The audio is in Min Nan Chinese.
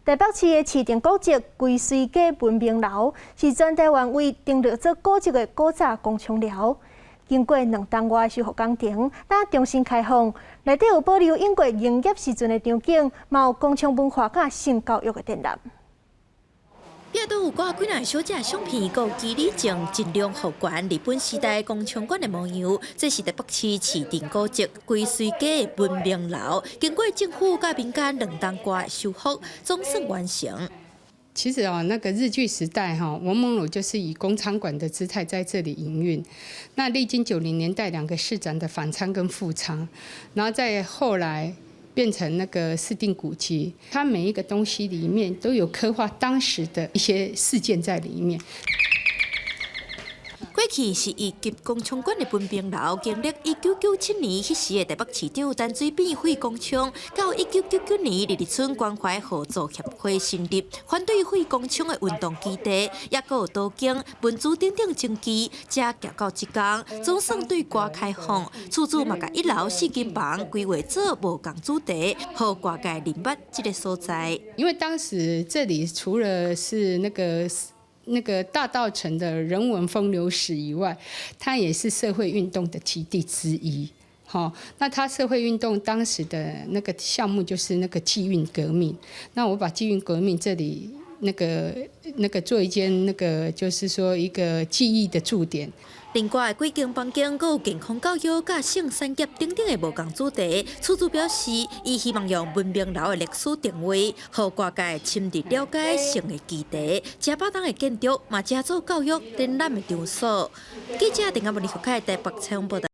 台北市的市定古蹟歸綏街文明樓，是全台灣唯一登錄做古蹟的古早公娼寮。經過2冬外修復工程，今重新開放，內底有保留英國營業時陣的場景，嘛有公娼文化佮性教育的展覽。壁都有掛幾若小隻相片，閣有肌理症盡量復原日本時代公娼館的模樣。這是台北市市定古蹟歸綏街文明樓，經過政府佮民間2冬外修復，總算完成。其實哦，那個日據時代哈，文明樓就是以公娼館的姿態在這裡營運。那歷經90年代兩個市長的反娼跟復娼，然後再後來變成那個市定古蹟，它每一個東西裡面都有刻畫當時的一些事件在裡面。過去是一級公娼館的文明樓，經歷1997年彼時的台北市長陳水扁廢公娼，到1999年日日村關懷互助協會成立，反對廢公娼的運動基地，抑閣有都更、文資等等爭議，才行到這工，總算對外開放。厝主嘛共一樓四間房規劃做無仝主題，予外界認捌這个所在。因為當時這裡除了是那個大稻埕的人文風流史以外，它也是社會運動的基地之一。好，那它社會運動當時的那個項目就是那個妓運革命。那我把妓運革命這裡那個做一間那個就是說一個記憶的駐點。另外，幾間房間閣有健康教育、佮性產業等等的無仝主題。厝主表示，伊希望用文明樓的歷史定位，予外界深入了解性的議題。這百棟的建築嘛，成做教育展覽的場所。記者鄧阿文、李福凱台北採訪報道。